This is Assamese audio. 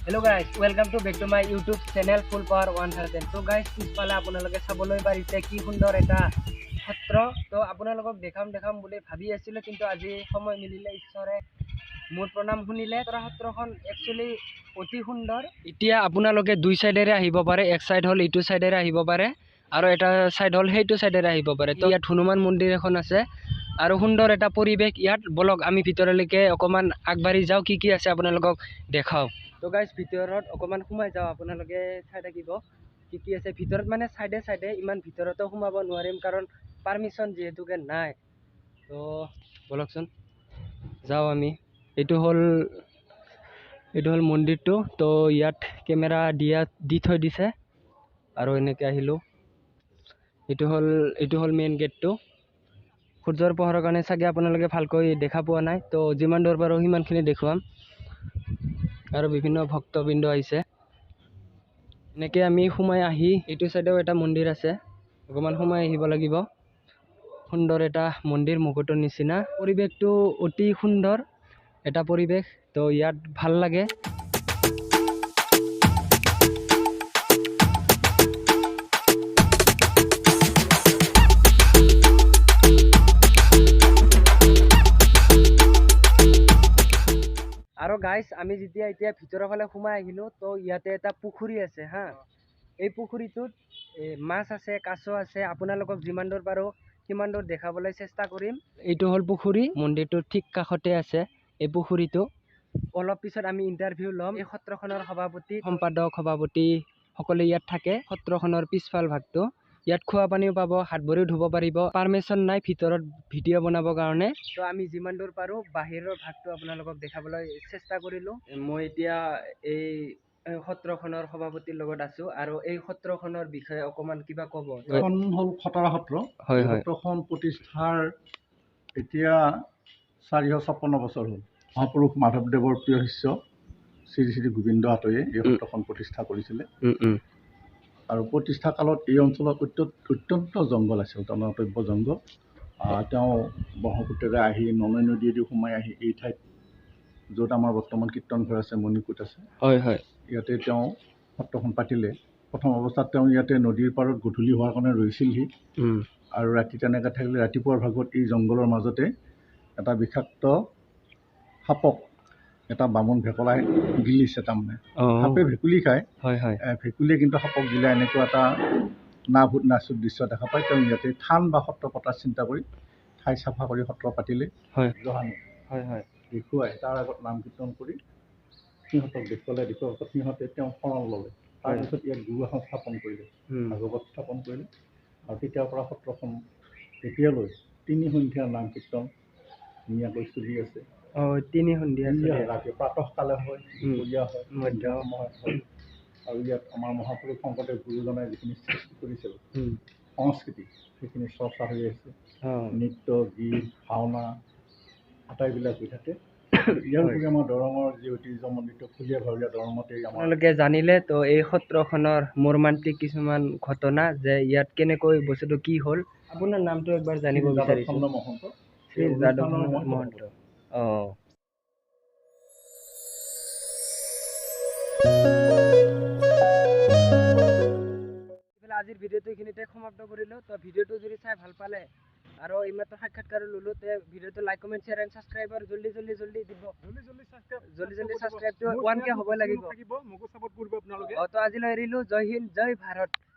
Hello guys, welcome to back to my YouTube channel Full Power 1000। তো গাইজ, পিছফালে আপোনালোকে চাবলৈ পাৰিছে কি সুন্দৰ এটা সত্ৰ। তো আপোনালোকক দেখাম দেখাম বুলি ভাবি আছিলোঁ, কিন্তু আজি সময় মিলিলে, ঈশ্বৰে মোৰ প্ৰণাম শুনিলে। খটৰা সত্ৰখন একচুৱেলি অতি সুন্দৰ। এতিয়া আপোনালোকে দুই চাইডেৰে আহিব পাৰে। এক চাইড হ'ল ইটো চাইডেৰে আহিব পাৰে আৰু এটা চাইড হ'ল সেইটো চাইডেৰে আহিব পাৰে। তো ইয়াত হনুমান মন্দিৰ এখন আছে আৰু সুন্দৰ এটা পৰিৱেশ ইয়াত। ব'লক, আমি ভিতৰলৈকে অকণমান আগবাঢ়ি যাওঁ, কি কি আছে আপোনালোকক দেখাওঁ। তো গাইজ, ভিতৰত অকণমান সোমাই যাওঁ, আপোনালোকে চাই থাকিব কি কি আছে ভিতৰত। মানে চাইডে চাইডে, ইমান ভিতৰতো সোমাব নোৱাৰিম, কাৰণ পাৰ্মিশ্যন যিহেতুকে নাই। তো ব'লকচোন যাওঁ আমি। এইটো হ'ল মন্দিৰটো। তো ইয়াত কেমেৰা দি থৈ দিছে আৰু এনেকৈ আহিলোঁ। এইটো হ'ল মেইন গেটটো। সূৰ্যৰ পোহৰৰ কাৰণে চাগে আপোনালোকে ভালকৈ দেখা পোৱা নাই। তো যিমান দূৰ পাৰোঁ সিমানখিনি দেখুৱাম। আৰু বিভিন্ন ভক্তবৃন্দ আহিছে। এনেকৈ আমি সোমাই আহি এইটো চাইডেও এটা মন্দিৰ আছে, অকণমান সোমাই আহিব লাগিব। সুন্দৰ এটা মন্দিৰ, মুকুটৰ নিচিনা। পৰিৱেশটো অতি সুন্দৰ এটা পৰিৱেশ। তো ইয়াত ভাল লাগে। আৰু গাইজ, আমি যেতিয়া এতিয়া ভিতৰৰ ফালে সোমাই আহিলোঁ, তো ইয়াতে এটা পুখুৰী আছে। হা, এই পুখুৰীটোত মাছ আছে, কাছ আছে। আপোনালোকক যিমান দূৰ পাৰোঁ সিমান দূৰ দেখাবলৈ চেষ্টা কৰিম। এইটো হ'ল পুখুৰী। মন্দিৰটোৰ ঠিক কাষতে আছে এই পুখুৰীটো। অলপ পিছত আমি ইণ্টাৰভিউ ল'ম এই সত্ৰখনৰ সভাপতি, সম্পাদক, সভাপতি সকলো ইয়াত থাকে। সত্ৰখনৰ পিছফাল ভাগটো, ইয়াত খোৱা পানীও পাব, হাত ভৰিও ধুব পাৰিব। পাৰ্মিশ্যন নাই ভিতৰত ভিডিঅ' বনাবৰ কাৰণে। তো আমি যিমান দূৰ পাৰোঁ বাহিৰৰ ভাগটো আপোনালোকক দেখাবলৈ চেষ্টা কৰিলোঁ। মই এতিয়া এই সত্ৰখনৰ সভাপতিৰ লগত আছোঁ আৰু এই সত্ৰখনৰ বিষয়ে অকণমান কিবা ক'ব। এখন হ'ল খটৰা সত্ৰ। হয় হয় সত্ৰখন প্ৰতিষ্ঠাৰ এতিয়া 456 বছৰ হ'ল। মহাপুৰুষ মাধৱদেৱৰ প্ৰিয় শিষ্য শ্ৰী শ্ৰী গোবিন্দ আতৈয়ে এই সত্ৰখন প্ৰতিষ্ঠা কৰিছিলে। আৰু প্ৰতিষ্ঠা কালত এই অঞ্চলত অত্যন্ত জংঘল আছিল, তাৰমানে অটব্য জংঘল। তেওঁ ব্ৰহ্মপুত্ৰেৰে আহি ননৈ নদীয়েদি সোমাই আহি এই ঠাইত, য'ত আমাৰ বৰ্তমান কীৰ্তন ঘৰ আছে, মণিকূট আছে, হয় হয় ইয়াতে তেওঁ সত্ৰখন পাতিলে। প্ৰথম অৱস্থাত তেওঁ ইয়াতে নদীৰ পাৰত গধূলি হোৱাৰ কাৰণে ৰৈছিলহি আৰু ৰাতি তেনেকৈ থাকিলে। ৰাতিপুৱাৰ ভাগত এই জংঘলৰ মাজতে এটা বিষাক্ত সাপক এটা বামুণ ভেকলাই গিলিছে। তাৰমানে সাপে ভেকুলী খায়। হয় হয় ভেকুলীয়ে কিন্তু সাপক গিলে এনেকুৱা এটা নাভূত নাশ্ৰুত দৃশ্য দেখা পায় তেওঁ ইয়াতে থান বা সত্ৰ পতাৰ চিন্তা কৰি ঠাই চাফা কৰি সত্ৰ পাতিলে। জহানি হয় হয় দেখুৱাই তাৰ আগত নাম কীৰ্তন কৰি সিহঁতক দেখুৱালে। দেখুওৱাৰ পাছত সিহঁতে তেওঁ শৰণ ল'লে। তাৰপিছত ইয়াত গুৰু আসন স্থাপন কৰিলে, ভাগৱত স্থাপন কৰিলে আৰু তেতিয়াৰ পৰা সত্ৰখন এতিয়ালৈ তিনি সন্ধিয়া নাম কীৰ্তন ধুনীয়াকৈ চলি আছে। অঁ, তিনি সন্ধিয়া চলে। ৰাতি প্ৰাতঃকালে হয়, দুপৰীয়া হয়, মধ্য সন্ধিয়া সময়ত হয়। আৰু ইয়াত আমাৰ মহাপুৰুষ শংকৰদেৱ গুৰুজনাই যিখিনি সৃষ্টি কৰিছিল সংস্কৃতি, সেইখিনি চৰ্চা হৈ আছে। নৃত্য, গীত, ভাওনা আটাইবিলাক হৈ থাকে। ইয়াৰ উপৰি আমাৰ দৰঙৰ যি ঐতিহ্যমণ্ডিত ফুলীয়া ভাৱৰীয়া দৰঙতেই আমাৰ আপোনালোকে জানিলে তো এই সত্ৰখনৰ মৰ্মান্তিক কিছুমান ঘটনা, যে ইয়াত কেনেকৈ বস্তুটো কি হ'ল। আপোনাৰ নামটো একবাৰ জানিব যাদৱ বিচাৰিছোঁ। চন্দ্ৰ মহন্ত। শ্ৰী এই যাদৱ অনুষ্ঠানৰ মই মহন্ত। অঁ। ইফালে আজিৰ ভিডিঅ'টো এইখিনিতে সমাপ্ত কৰিলোঁ। তো ভিডিঅ'টো যদি চাই ভাল পালে আৰু এইমাত্ৰ সাক্ষাৎকাৰ ল'লোঁ, তে ভিডিঅ'টো like, comment, share and subscriber জল্দি জল্দি জল্দি দিব। জল্দি জল্দি ছাবস্ক্ৰাইব। জল্দি জল্দি ছাবস্ক্ৰাইবটো 1K হ'ব লাগিব। থাকিব, মোকো ছাপোৰ্ট কৰিব আপোনালোকে। অঁ, তো আজিলৈ এৰিলোঁ। জয় হিন্দ, জয় ভাৰত।